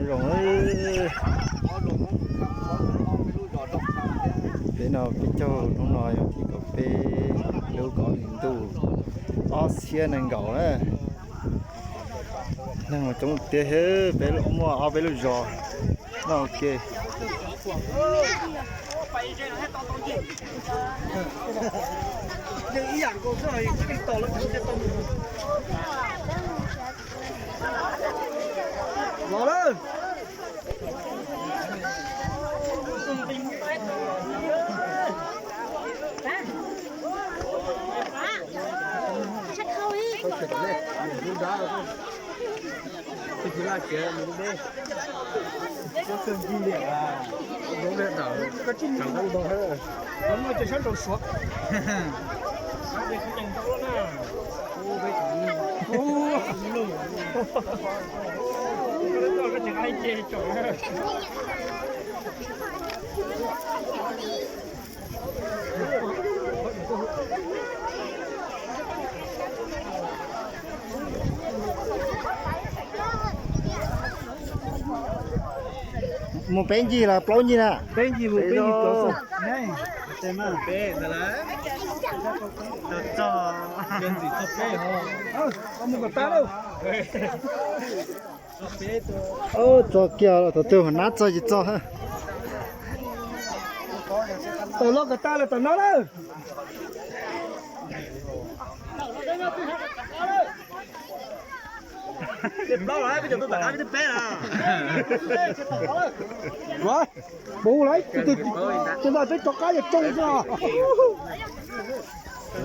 Zoo, peb no peb caug hnub no yog thib kaum peb lub kaum ob hlis ntuj ob txhiab nees nkaum na. Neeg mas coob tiag, peb muaj ob peb lub zos noj ua ke. Los lawm. Mus peb ncig los plaub ncig na? Peb ncig mus peb ncig plaub xwb. Mus kom tag lauj. Txog kiag los thaum twg ho nab txog tsis txog. Tawm los kom tag los tawm no lawm. Puv lawm, ces no peb rov qab yuav tsoo xwb os.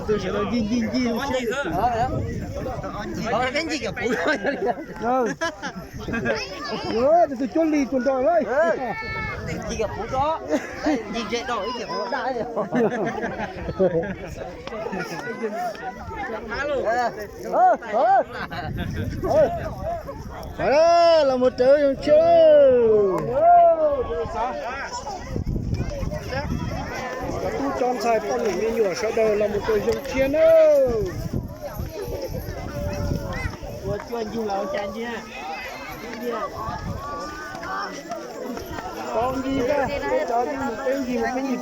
Tus sawv daws ncig ncig ncig. Tus cuab lig tus nrog lawm. Los mus raws zoo tshiab. Cov tub cov ntxhais poj niam me nyuam sawv daws los mus raws zoo tshiab nawb. Tau ncig, peb cov mus peb ncig mus peb ncig.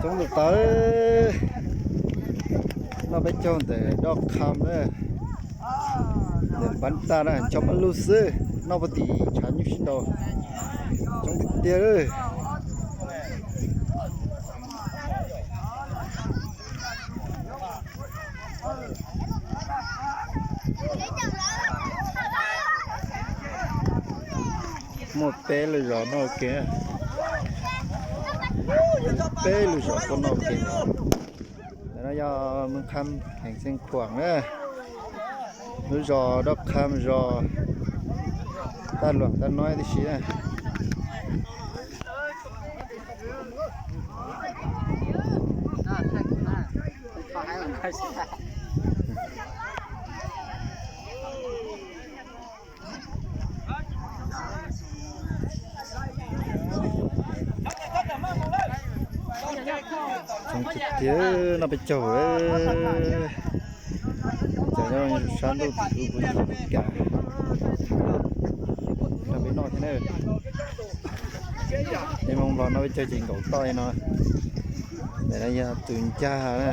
Coob tus tawv, noj peb caug ntawm Doj Kham na, ntawm Npab Taj na, ncho pab lug xwb, noj pab tim tshav nyuj sib nraus, coob tiag tiag. Muaj peb lub zos noj ua ke, peb lub zos tuaj noj ua ke. Ntawm no yog Moos Kham, heem Xeev Khuam na, lub zos Doj Kham, zos Taj Luam Taj Noib tib si na. Coob tiag tiag, noj peb caug, cas nyob sab ntuj tim ub kuv yeej tsis kam nrog peb noj thiab na. Peb Hmoob Nplog noj peb caug ces nkaum toj li no. Ntawm no yog tus ncaj na.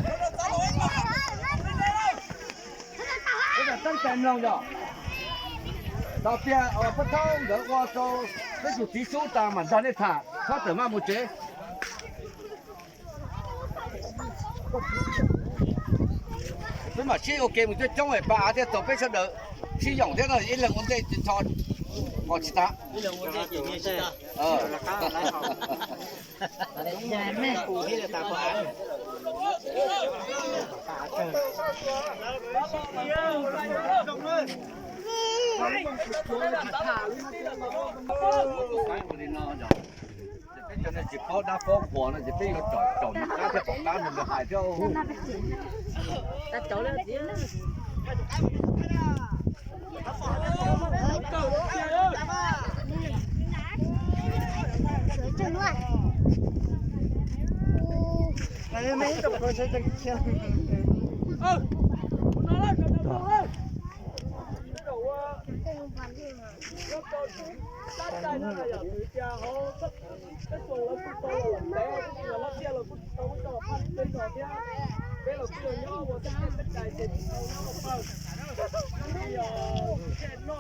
Tau tiag, Paj Thaub nkawd ua rau peb tus txiv xub tas mam nrog nej tham, txhob tawm maj mus tsev. Peb mam sib ua ke mus coob coob es pa av thiaj txaus peb sawv daws sib yoom thiab no, ib leeg ua ntej tso qos tsis tas. Peb cov neeg tsis paub dab paub qhuas no ces peb yuav caum caum nws qab thiab pom qab nws hais thiab.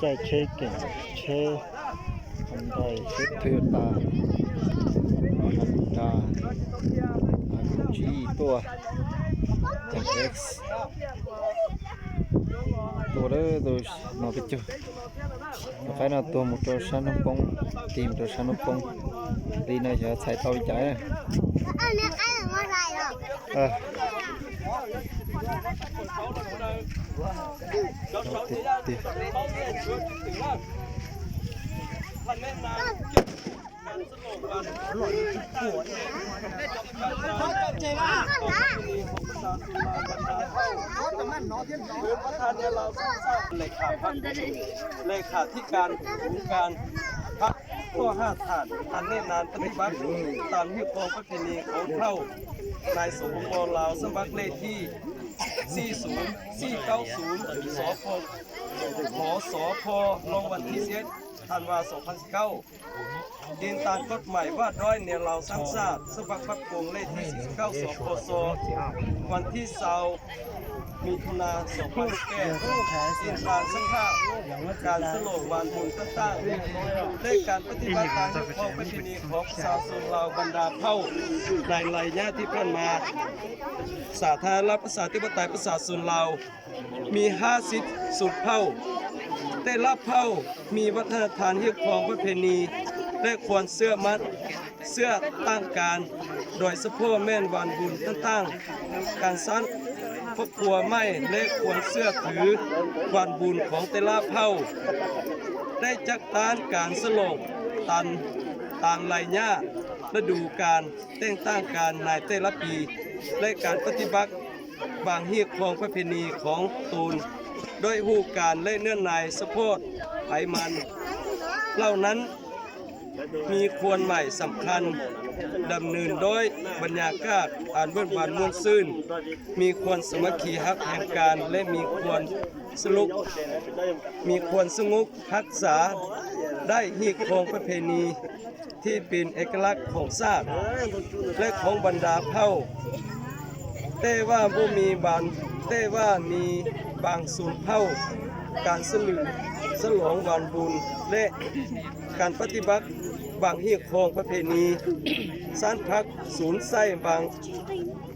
Caij tsheb keem tsheb, ntais xib thwb tas, nras, kuv tsib tuaj, caag X tuaj lawm, no peb caug. Tus qaib no tuag mus rau sab hnub poob, tig mus rau sab hnub poob. Li no xyov txhais tau li cas. Lê khả thi can, phủ can, phav tuaj haj than, than nej nan pab ti pab, tàn hiệp khong pab phe ni khong thauj, nais sổ bông bo Lào sân bắc lê thi xi xùn xi cáu xùn, xó kho, xó kho, lôngวันที่สิบเอ็ด ธันวา สองพันสิบเก้า. Tin tàn cốt mải vát đói nìa Lào sáng sat sân bắc Bắc Cuồng lê thi xi xi cáu xó kho xó,วันที่สิบเก้า มิถุนา สองพันสิบแปด. Tin tàn sân haq càn sân lộn hoàn bùn tân tăng, lê càn pab ti pab tàn hiệp khong pab phe ni khong pab sa sun Lào บรรดาเผ่า ในระยะที่ผ่านมา สาธารณรัฐประชาธิปไตยประชาชนลาว มีห้าสิบศูนย์เผ่า แต่ละเผ่ามีวัฒนธรรม hiệp khong ประเพณี และความเชื่อมั่น เชื่อต่างกัน โดยเฉพาะแม่นวันบุญต่างๆ การสร้างครอบครัวใหม่ และความเชื่อถือวันบุญของแต่ละเผ่า ได้จัดตั้งการฉลองตาม ตามระยะฤดูกาล แตกต่างกันในแต่ละปี และการปฏิบัติบางฮีตครองประเพณีของตน ด้วยฮู้กันและเนื่องในเฉพาะไขมันเหล่านั้น มีความหมายสำคัญ ดำเนินด้วยบรรยากาศอันเบิกบานม่วนซื่น มีความสามัคคีฮักแพงกัน และมีความสนุก มีความสงบฮักษาได้ฮีตครองประเพณี ที่เป็นเอกลักษณ์ของชาติและของบรรดาเผ่า แต่ว่าบ่มีบาง แต่ว่ามีบางชนเผ่า การฉลองวันบุญ และการปฏิบัติบางฮีตครองประเพณี สร้างพักสูนใส่บาง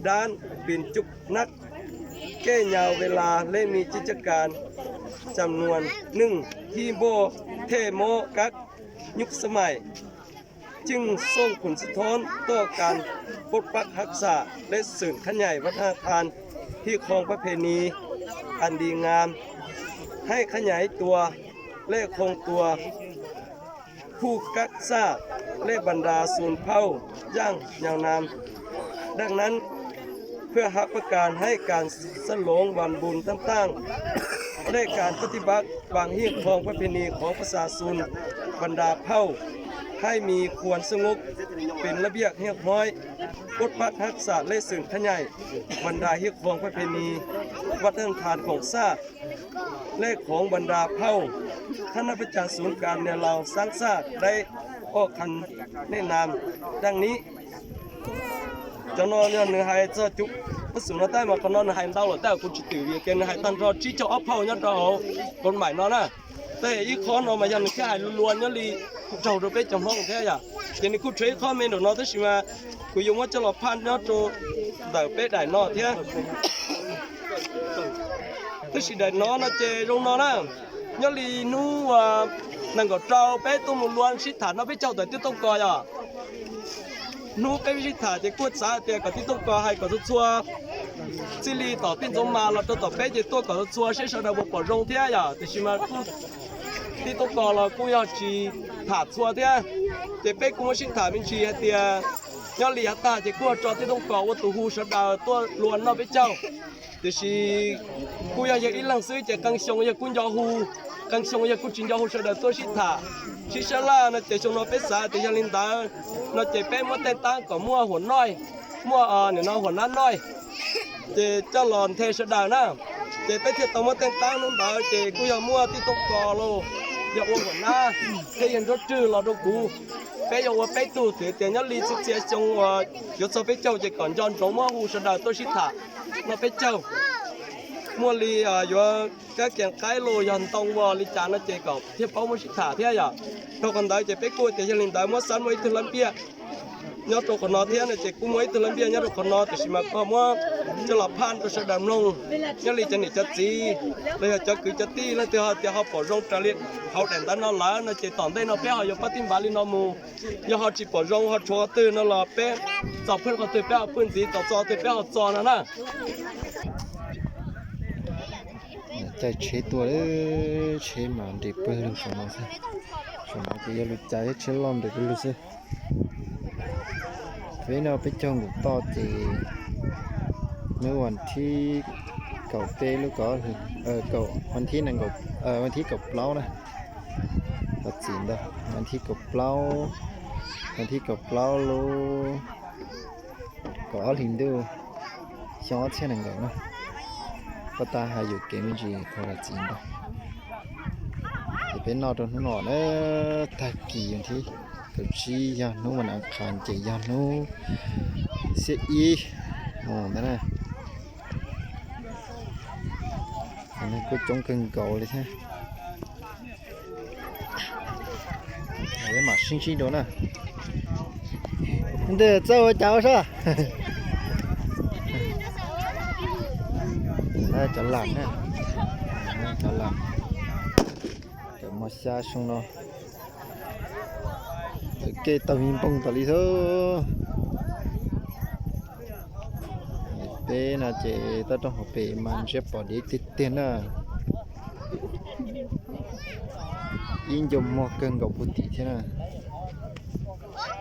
ด้านเป็นจุกนัก แก้ยาวเวลาและมีกิจการจำนวนหนึ่งที่บ่แท้เหมาะกับยุคสมัย จึงส่งผลสะท้อนต่อการปกปักรักษาและเสริมขยายวัฒนธรรมที่ครองประเพณีอันดีงาม ให้ขยายตัวและคงตัว ผู้กักชาติและบรรดาชนเผ่าอย่างยาวนาน ดังนั้น เพื่อรับประกันให้การฉลองวันบุญต่างๆ และการปฏิบัติบางฮีตครองประเพณีของประชาชนบรรดาเผ่า ให้มีความสงบเป็นระเบียบเรียบร้อย ปกปักรักษาและเสริมขยายบรรดาฮีตครองประเพณีวัฒนธรรมของชาติ และของบรรดาเผ่า คณะประจำศูนย์กลางแนวเราสร้างชาติได้ออกคำแนะนำดังนี้ Cov no yog nws hais txog cov pab xum no tab mas qhov no nws hais ntau lawm tab kuv tsis twm vim tias nws hais tag nrho tsib caug ob phaum nyob rau hauv kov maim no na. Tej ib qho no mas yog nws thiaj hais lus lua nyob li raug rau peb cov Hmoob thiab yom. Ces nws kuj tshuav ib qho me nraum no tab sis mas kuv yuav muab coj los phaj nyob rau ntawm peb daim no thiab. Tab sis daim no no ces zoo no na, nyob li hnub nees nkaum rau peb tuaj mus luaj sib tham no peb caug tawm twb tuaj kos yom. Hnub peb sib tham ces kuj xav hais tias kom twb tuaj kos hais kom txhua txhua, txij li tom Tij Ntxoov Mas los rau tom peb ces tuaj kom txhua txhua seb sawv daws puas pom zoo thiab yom. Tiam sis mas kuj Tij Tooj Kos los kuj yog tsis tham txhua thiab, ces peb kuj muab sib tham me ntsis hais tias nyob li yav tag ces kuj tso Tij Tooj Kos ua tus hu sawv daws tuaj luas noj peb caug. Tiam sis kuj yog yawg ib leeg xwb ces qee xyoo yawg kuj nco hu, qee xyoo yawg kuj tsis nco hu sawv daws tuaj sib tham, sib sab laj no ces xyoo no peb xav tias yog li ntawd no ces peb muab tej taab kom muaj huam noj, muaj nim no huam nab noj, ces coj los nthe sawv daws na. Ces peb thiaj tau muab tej taab hnub ntawd ces kuj yog muaj Tij Tooj Kos los yog ua huam nab thiab yawg Nruab Rwg los rau kuv. Peb yuav ua peb tug twv tias nyob li txhua txhia xyoo uas yuav txog peb caug ces kom nco ntsoov muab hu sawv daws tuaj sib tham noj peb caug. Muaj li yuav kab kias qaib los yog ntoo ua li cas no ces kom thiaj paub muab sib tham thiab yom. Dhau qhov ntawd ces peb kuj tias yog li ntawd muab xab muaj ib tug lab npiaj nyob rau qhov no thiab no ces kuj muaj ib tug lab npiaj nyob rau qhov no tiam sis mas kuv ho muab coj los phaj rau sawv daws mloog. Nyob li cov niam cov txiv los yog cov kwv cov tij leej twg ho tias ho pom zoo raws li hauv daim ntawv no lawm no ces tom ntej no peb ho yuav pab tij npav li no mus. Yog ho tsis pom zoo ho tshuav qhov twg no los peb txo pwj qhov twg peb ho pwj ntxiv, txo txo qhov twg peb ho txo no na. Caij tsheb tuaj, tsheb mas nres pawg lug saum no xwb. Saum no ces yog lub caij tsheb loj nres pawg lug xwb. Peb no peb caug nkaum toj ces hnub vas thib kaum peb lub kaum, vas thib, vas thib kaum plaub na, tau txim ntau, vas thib kaum plaub, vas thib kaum plaub lub kaum ob hlis ntuj xyoo ob txhiab nees nkaum na. Pab tab hais yuam kev me ntsis tau txim ntau. Ces peb noj rau hnub no na, tag kis vas thib kaum tsib yog hnub vas khas ces yog hnub xiab ib mus ntawd na. Neeg kuj coob kawg nkaus li thiab. Peb mam sib ntsib dua na. Ntawm txawj ua cas ua sab? Cov lam na, cov lam, cov mos xya xyoo no, cov kej tau me npoog tas li xwb. Peb no ces toj roob hauv pes mas ntsiab pom dev tiag tiag na. Ib ncua muag kawg nkaus puag tim thiab na.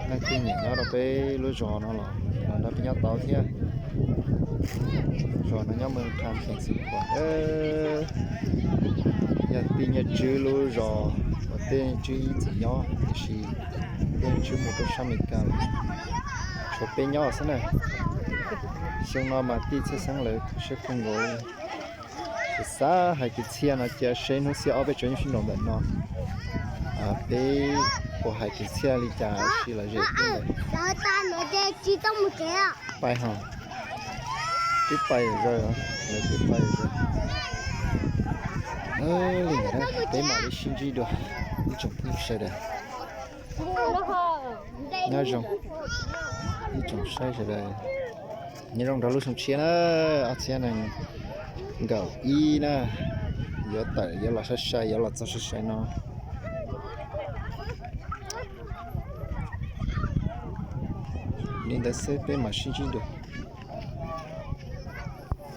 Leej twg nyiam nyob rau peb lub zos no los los nrog peb nyob tau thiab. Zos no nyob Mes Kas xeev Xwm Phuam, yog tij Nyiaj Tswb lub zos uas tej Tswb ib txwm nyob, tiam sis tej Tswb mus rau sab Mes Kas lawm. Tshuav peb nyob xwb na. Xyoo no mas tij txhaj xeeb lawv siab kawg nkaus. Xav hais kwv txhiaj no cia seb hnub xiab ob peb tseem nyob sib nraus ntawm no. Peb puas hais kwv txhiaj li cas si lom zem twb pais ho, twb pais zaws, lawv twb pais zaws. Li ntawd peb mam li sib ntsib dua ib tsoom phooj ywg sawv daws. Nyob zoo ib tsoom saib sawv daws, nyob zoo rau lub xyoo tshiab na, ob txhiab nees nkaum ib na, yuav tawm yuav los sai sai, yuav los txog sai sai no. Li ntawd xwb peb mam sib ntsib dua.